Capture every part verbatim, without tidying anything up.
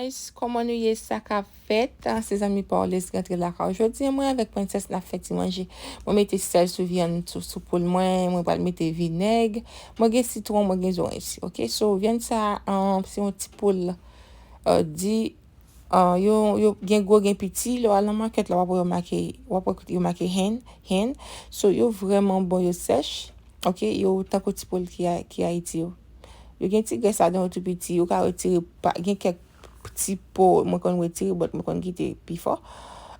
Guys, kòman nou ye? Sa k ap fèt? Ah, se zanmi Paulus ki rantre lakay. Jodi a, mwen avèk Princess n ap fè ti manje. Mwen mete sèl sou vyann, sou, sou poul mwen. Mwen pral mete vinèg. Mwen gen sitwon, mwen gen zoranj isi. Ok, so vyann sa, um, se yon ti poul, uh, di, uh, yo, yo gen gwo, gen piti. Lè w al nan makèt la, w ap wè yo make, w ap wè yo make hen, hen. So yo vrèman bon, yo sèch. Ok, yo tankou ti poul ki, a- ki Ayiti yo. Yo gen ti grès ladan yo tou piti. Yo ka retire, pa, gen kèk ti po mwen konn retire, but mwen konn kite pi fò.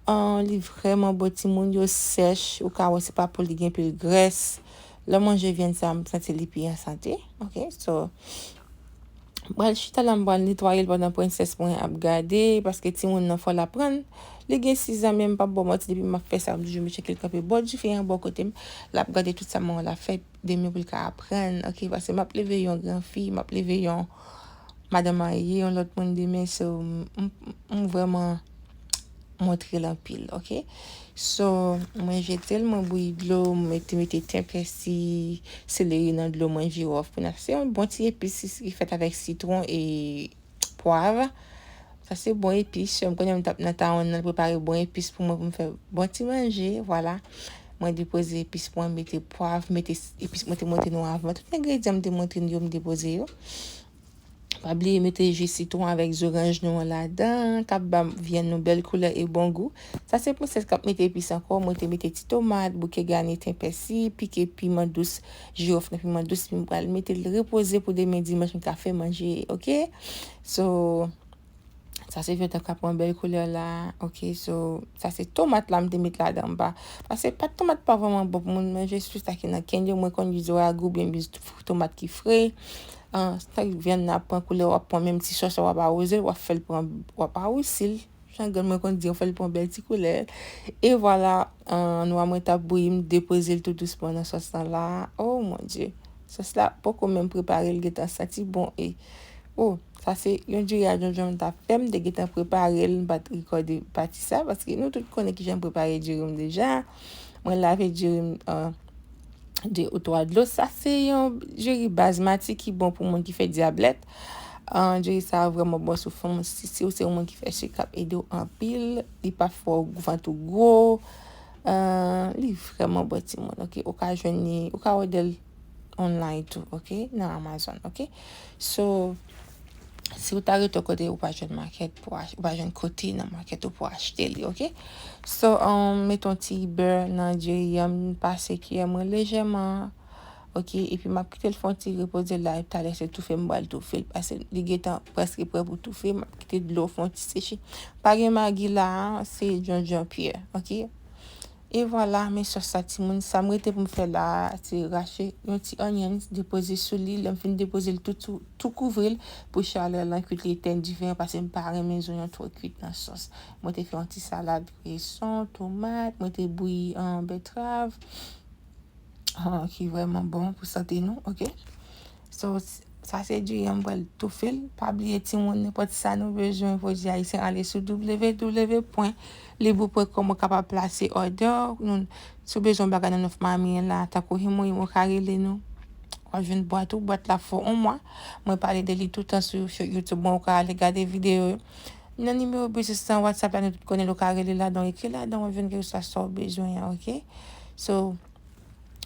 Ah, li vrèman bon, timoun, yo sèch. Ou ka wè se pa poul ki gen pil grès. Lè manje vyann sa, m santi li pi an sante. Ok, so, m pral chita la, m pral netwaye l pandan Princess mwen ap gade, paske timoun nan fò l aprann. Li gen sis zan, men m p ap ba w manti, depi m ap fè sa, m toujou met cheke l kanpe bò dife an bò kote m. L ap gade tout sa manman l ap fè demen pou l ka aprann, ok? Paske m ap leve yon gran fi, m ap leve yon madanm marye, yon lòt moun demen, so, m, m, m vrèman montre l anpil, ok? So, mwen jete l, mwen bouyi dlo, mwen te mete ten, pèsi, seleri nan dlo, mwen, jiwòf, pou n ap, se yon bon ti epis ki fèt avèk sitwon e pwav. Sa se bon epis. M konnen m t ap nan tawon nan prepare bon epis pou mwen, pou m fè bon ti manje. Vwala. Mwen depoze epis mwen, mete pwav, mete s- epis mwen te montre nou avan. Tout engredyan m te montre nou yo, m depoze yo. Pa bliye mete ji sitwon avèk zoranj nou an ladan, k ap ba vyann nou bèl koulè e bon gou. Sa se Princess k ap mete epis ankò. Mwen te mete ti tomat, bouke gane, ten pèsi, pike piman dous, jiwòf nan piman dous, epi m pral mete l repoze pou demen dimanch m ka fè manje, ok? So, sa se vyann k ap pran bèl koulè la, ok? So, sa se tomat la m te met ladan, m pa, paske pat tomat pa vrèman bon pou moun manje, sitou sa ki nan kenn yo, mwen konn ize ragou oubyen ize tomat ki fre. Ah, sa vyann nan ap pran koulè, w ap pran menm ti sòs la, w ap awoze l, w ap fè l pran, w ap awousi l. Jan grann mwen konn di, w fè l pran bèl ti koulè. E vwala, ah, nwa mwen t ap bouyi, m depoze l tou dousman nan sòs lan la. Oh mon Dieu. Sòs la poko menm prepare, l gentan santi bon. E, oh, sa se yon diri a djondjon m t ap fè, m te gentan prepare l, m pa t rekòde pati sa, paske nou tout konnen kijan m prepare diri m deja. Mwen lave diri m, ah, de ou twa dlo. Sa se yon diri bazmati ki bon pou moun ki fè dyablèt. Ah, diri sa a vrèman bon sou fanm. Si, si ou se yon moun ki fè sik, l ap ede w anpil. Li pa fè w vant ou gwo. Ah, li vrèman bon, timoun, ok? Ou ka jwenn li, ou ka òdè l online tou, ok? Nan Amazon, ok? So, si w ta rete yon kote, ou pa jwenn makèt pou ach- ou pa jwenn kote nan makèt ou pou achte li, ok? So, um, mete yon ti bè nan diri an, m pase kiyè mwen lejèman, ok? Epi m ap kite l fè yon ti repoze la, epi talè se toufe m pral toufe l, paske li gentan prèske prè pou toufe, m ap kite dlo fè yon ti seche. Pa gen magi la, se djondjon pye, ok? E vwala, men sòs sa, timoun, sa m rete pou m fè la a, se rache yon ti onions, depoze sou li. Lè m fin depoze l, tou, tou, tou kouvri l pou chalè lan kuit li etèn dife an, paske m pa renmen zonyon twò kuit nan sòs. Mwen te fè yon ti salad kreson, tomat, mwen te bouyi, ah, bètrav, ah, ki vrèman bon pou sante nou, ok? So, s- sa se diri an, m pral toufe l. Pa bliye, timoun, nenpòt sa nou bezwen, jodi a, ayisyen, ale sou w w w pwen libou pwen kòm ou kapab plase òdè w. Nou, si w bezwen yon bagay nan Nòf Mami an la, tankou himo, himo ka rele nou. W ap jwenn bwat ou, bwat la fò yon mwa. Mwen pale de li toutan sou, sou YouTube. Bon, ou ka ale gade videyo yo. Nan nimewo biznis lan, WhatsApp la, nou tout konnen l, ou ka rele ladan, ekri ladan, w ap jwenn kèlkeswa sa w bezwen an, ok? So,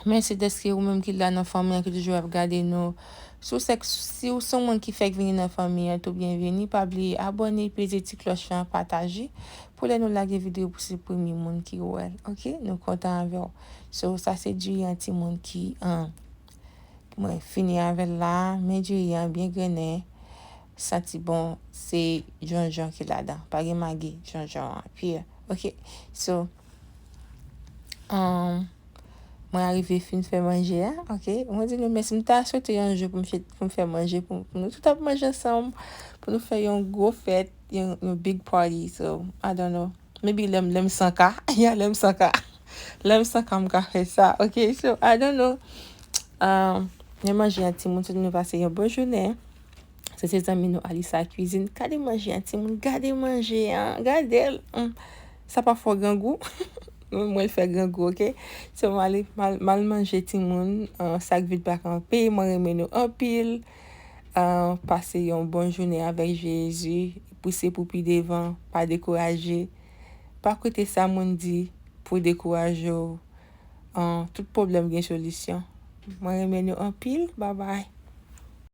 mèsi dèske ou menm ki la nan fanmi an, ki toujou ap gade nou. Si w se, si w se yon moun ki fèk vini nan fanmi an, tou byenveni. Pa bliye abòne, peze ti klòch lan, pataje. Pou lè nou lage videyo pou se premye moun ki wè l, ok? Nou kontan avè w. So, sa se diri an, timoun, ki, an, mwen fini avè l la. Men diri an byen grennen, santi bon, se djondjon ki ladan. Pa gen magi, djondjon an pye. Ok, so, um, mwen arive fin fè manje a, ok? Mwen di nou mèsi, m ta swete yon jou pou m fè, pou m fè manje, pou, pou nou tout ap manje ansanm, pou nou fè yon gwo fèt, yon, yon big party, so, I don't know. Maybe lè m, lè m san ka, yeah, lè m san ka. Lè m san ka, m ka fè sa, ok? So, I don't know. Um, men manje an, timoun, tout nou pase yon bon jounen. Se, se zanmi nou Alisa Cuisine. Gade manje an, timoun. Gade manje an. Gade l. Mm. Sa pa fò grangou. Mwen, l fè grangou, ok? So, m ale, m al, m al manje, timoun. Uh, sak vit pa kanpe. Mwen renmen nou anpil. Ah, pase yon bon jounen avèk Jezi. Pouse pou pi devan. Pa dekouraje. Pa koute sa moun di pou dekouraje w. Ah, tout pwoblèm gen solisyon. Mwen renmen nou anpil. Babay.